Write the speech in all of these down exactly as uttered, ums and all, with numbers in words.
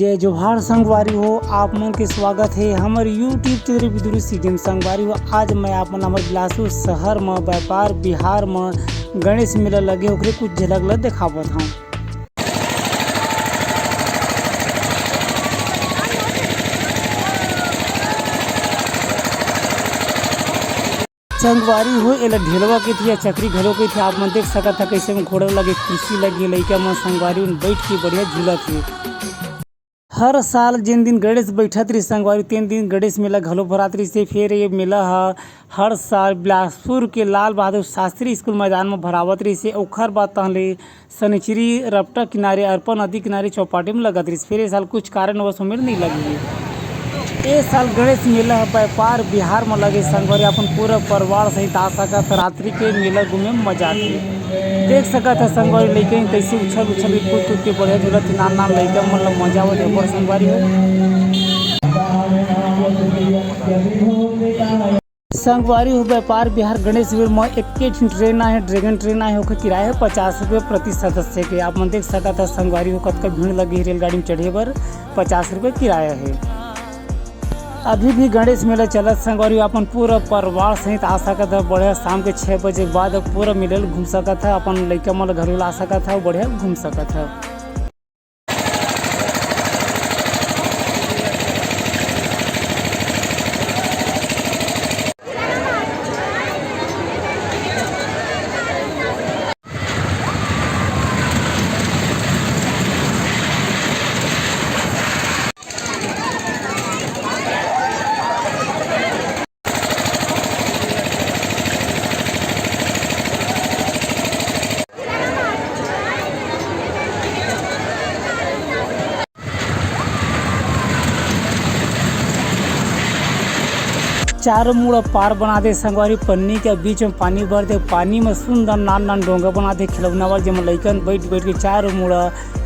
ये जोहार संगवारी हो, आप मन के स्वागत हे हमर YouTube चैनल बिदुरी सीजन। संगवारी हो, आज मैं आप मन हमर बिलासपुर शहर म, व्यापार बिहार म गणेश मेला लगे, ओकरे कुछ झलक ल देखावत हौं। संगवारी हो, एला ढेलवा कहिथे या चकरी घलो कहिथे। आप मन देख सकत ह, कइसे में घोड़ा लगे, कुर्सी लगे, लइका मन संगवारी मन बइठ के बढ़िया झूलत हे। हर साल जेन दिन गणेश बइठत रहिस संगवारी, तेन दिन गणेश मेला घलो भरात रहिस हे। फेर ये मेला ह हर साल बिलासपुर के लाल बहादुर शास्त्री स्कूल मैदान म भरावत रहिस हे। ओखर बाद तहन ले सनिचरी रपटा किनारे, अरपा नदी किनारे चौपाटी में लगत रहिस। फेर ए साल कुछ कारणवश ओमेर नइ लगे हे। ए साल गणेश मेला ह व्यापार बिहार म लगे संगवारी, अपन पूरा परिवार सहित आ सकत ह। रात्रि के मेला घूमे म मजा आथे। देख सकत ह संगवारी, लइका मन कइसे उछल उछल के कूद कूद के बढ़िया झूलत हे। नान नान लइका मन ल मजा आवत हे बड़ संगवारी हो। संगवारी हो, व्यापार बिहार गणेश विहार म एके ठिन ट्रेन आहे, ड्रैगन ट्रेन आहे, ओकर किराया हे पचास रुपये प्रति सदस्य के। आप मन देख सकत ह संगवारी हो, कतका भीड़ लगे हे रेलगाड़ी म चढ़े बर, पचास रुपये किराया हे। अभी भी गणेश मेला चलत संगवारी हो, अपन पूरा परिवार सहित आ सकत ह। बढ़िया शाम के छः बजे के बाद अब पूरा मेला ल घूम सकत ह, अपन लइका मन ल घलो ला सकत ह, बढ़िया घूम सकत ह। चारों मुड़ा पार बना दे संगवारी, पन्नी के बीच में पानी भर दे, पानी में सुंदर नान नान डोंगा बना दे, खिलौना वाला, जेमा लइकन बैठ बैठ के चारों मुड़ा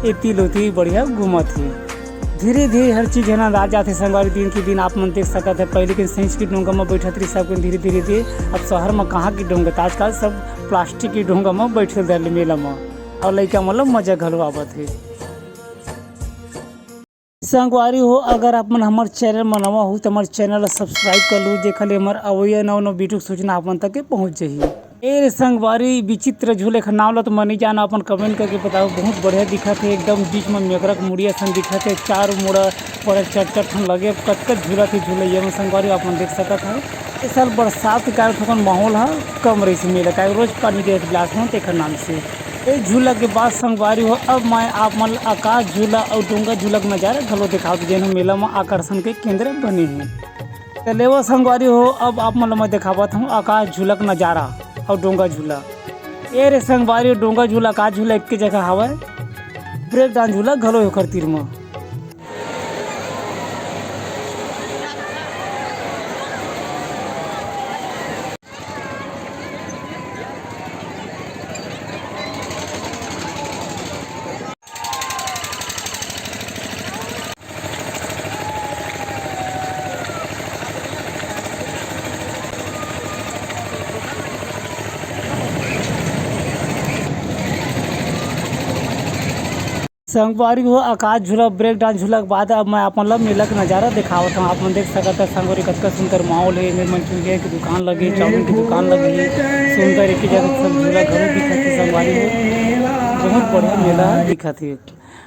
एती लोती बढ़िया घूमत हे। धीरे धीरे हर चीज हे ना आ जाथे संगवारी, दिन के दिन आप मन देख सकत हे, पहले के सेंच के डोंगा में बैठत रही सब, धीरे धीरे धीरे अब शहर में कहाँ की डोंगा, त आजकल सब प्लास्टिक के डोंगा में बैठे धर ले मेला में, और लइका मन ल मजा घलो आवत हे। संगवारी हो, अगर आप मन हमर चैनल म नवा हो, त हमर चैनल ल सब्सक्राइब कर लू, जेखर ले हमर अवइया नवा नवा वीडियो के सूचना आप मन तक के पहुंच जाही। ए रे संगवारी, विचित्र झूले के नाम ल तो मैं नइ जानव, अपन कमेंट करके बताओ। बहुत बढ़िया दिखत हे, एकदम बीच में मेकरा के मुड़ी असन दिखत हे, चारों मुड़ा पर चार चार ठन लगे, कतका झूलत हे झूलइया मन संगवारी, आप मन देख सकत हव। ए साल बरसात के कारण थोकन माहौल ह कम रहिस मेला, काहे रोज पानी देत बिलास म तेखर नाम से। ए झूला के बाद संगवारी हो, अब मैं आप मन ल आकाश झूला अउ डोंगा झूला के नजारा घलो देखावत, जेन ह मेला म आकर्षण के केंद्र बने हे। त लेवा संगवारी हो, अब आप मन ल मैं देखावत हूँ आकाश झूला के नजारा अउ डोंगा झूला। ए रे संगवारी हो, डोंगा झूला, आकाश झूला एक जगह हावय, ब्रेक डांस झूला घलो हे ओखर तीर म। संगवारी हो, आकाश झूला, ब्रेक डांस झूला के बाद अब मैं आप मन ल मेला के नजारा देखावत हूँ। आप मन देख सकत ह संगवारी, कतका सुंदर माहौल हे। एमेर मंचूरिया के दुकान लगे, चाउमीन के दुकान लगे, सुंदर एक ही जगह सब झूला घलो दिखत हे संगवारी हो। बहुत बढ़िया मेला दिखत हे,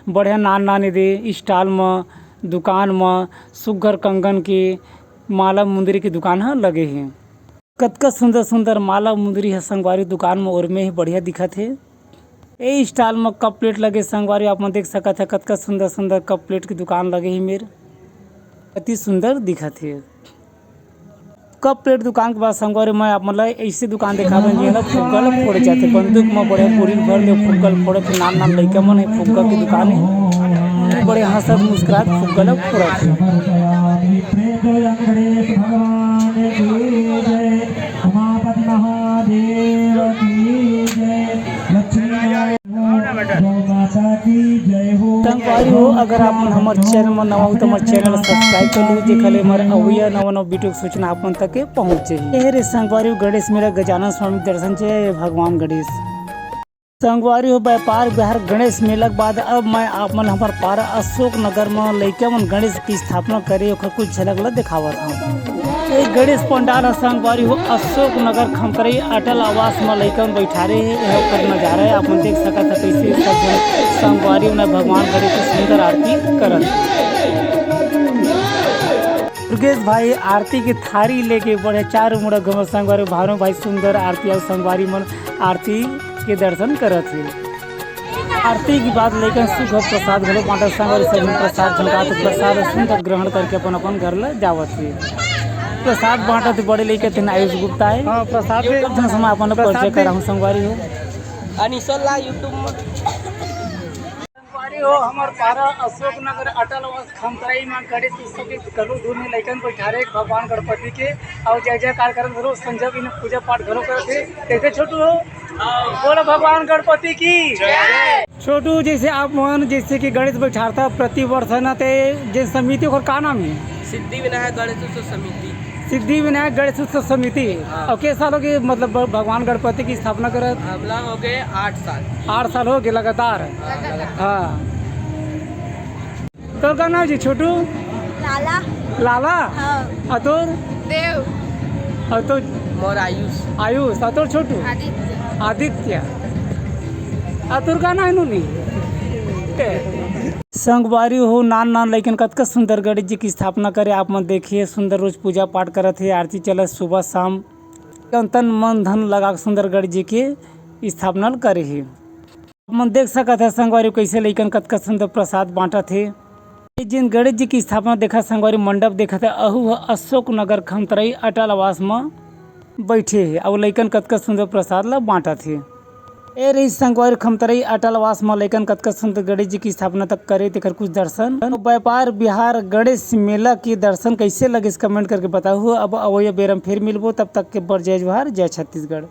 बढ़िया नान नान एदे स्टॉल म, दुकान म सुग्घर कंगन के, माला मुंदरी के दुकान ह लगे हे। कतका सुंदर सुंदर माला मुंदरी ह संगवारी दुकान म ओरमे हे, बढ़िया दिखत हे। ए स्टॉल म कप प्लेट लगे संगवारी, आप मन देख सकत ह कतका सुंदर सुंदर कप प्लेट के दुकान लगे हे मेर, अति सुंदर दिखत हे। कप प्लेट दुकान के बाद संगवारी मैं आप मन ल ऐसे दुकान देखाबे, जेन ल फुग्गा ल फोड़े जाथे। बंदूक म बड़े बोरी भर ले फुग्गा ल फोड़त हे, नान नान लइका मन हे, फुग्गा के दुकान हे, बड़े हंसत मुस्कुरात फुग्गा ल फोड़त हे। प्रेम से अंकलेश भगवान की जय, उमापति महादेव की जय, लक्ष्मी नारायण जय माता की जय हो। संगवारी हो, अगर आप मन हमर चैनल म नवा हो, त हमर चैनल ल सब्सक्राइब कर लू, जेखर ले हमर अवइया नवा नवा वीडियो के सूचना आप मन तक के पहुंच जाही। ए रे संगवारी हो, गणेश मेला गजानन स्वामी के दर्शन, जय भगवान गणेश। संगवारी हो, व्यापार बिहार गणेश मेला के बाद अब मैं आप मन हमर पारा अशोक नगर म लइका मन गणेश की स्थापना करे, ओकर कुछ झलक ल दिखावत हूँ। ये गणेश पंडाल ह संगवारी हो अशोक नगर खमतराई अटल आवास म लइका मन बैठारे हे। यह ओकर नजारा है, आप मन देख सकत ह कैसे सब झन संगवारी मन भगवान गणेश की सुंदर आरती करत हे। दुर्गेश भाई आरती की थारी लेके बड़े चारों मुड़ा घूमत संगवारी, भानु भाई सुंदर आरती अउ संगवारी मन आरती के दर्शन करत हे। आरती के बाद लइकन सुख प्रसाद घलो बांटत संगवारी, सब प्रसाद झोंकात प्रसाद सुंदर ग्रहण करके अपन अपन घर ल जावत हे। प्रसाद बांटत बड़े लइके तेन आयुष गुप्ता हे। हाँ, प्रसाद भी। सब झन समय अपन परिचय कराहूँ संगवारी हो। अनिशल ला YouTube में। संगवारी हो, हमर पारा अशोक नगर अटल आवास खमतराई म गणेश उत्सव के घलो धूम में लइकन बैठारे भगवान गणपति के अउ जय जयकार करत घलो संझा बिन पूजा पाठ घलो करत हे। कैसे छोटू हो? बोलो भगवान गणपति की। छोटू, जैसे आप मन जैसे कि गणेश बैठारता प्रति वर्ष है ना, ते जे समिति ओकर का नाम है? सिद्धि विनायक गणेश उत्सव समिति। सिद्धि विनायक गणेश उत्सव समिति। हाँ। और के साल हो गए, मतलब, भ-, भगवान गणपति की स्थापना करत? हमला हो गए आठ साल। आठ साल हो गए लगातार। हाँ, लगातार। हाँ। तोर का नाम जी छोटू? लाला। लाला? हाँ। और तोर? देव। और तोर? मोर आयुष। आयुष। और तोर छोटू? आदित्य। आदित्य। और तोर का नाम है नूनी? संगवारी हो, नान नान लइकन कतका सुंदर गणेश जी की स्थापना करे। आप मन देखिए, सुंदर रोज पूजा पाठ करत हे, आरती चलत सुबह शाम। तन मन धन लगा के सुंदर गणेश जी के स्थापना करे हे। आप मन देख सकत हे संगवारी, कैसे लइकन कतका सुंदर प्रसाद बांटत हे। ये जिन गणेश जी की स्थापना देखत संगवारी, मंडप देखत हे, अहू ह अशोक नगर खमतराई अटल आवास म बैठे हे अउ लइकन कतका सुंदर प्रसाद ला बांटत हे। ए रही संगवारी खमतराई अटल आवास म लइकन कतका सुंदर गणेश जी की स्थापना तक करे, तेकर कुछ दर्शन। व्यापार बिहार गणेश मेला के दर्शन कैसे लगिस, comment करके बताहू। अब अवइया बेरा म फिर मिलबो, तब तक के बर जय जोहार, जय छत्तीसगढ़।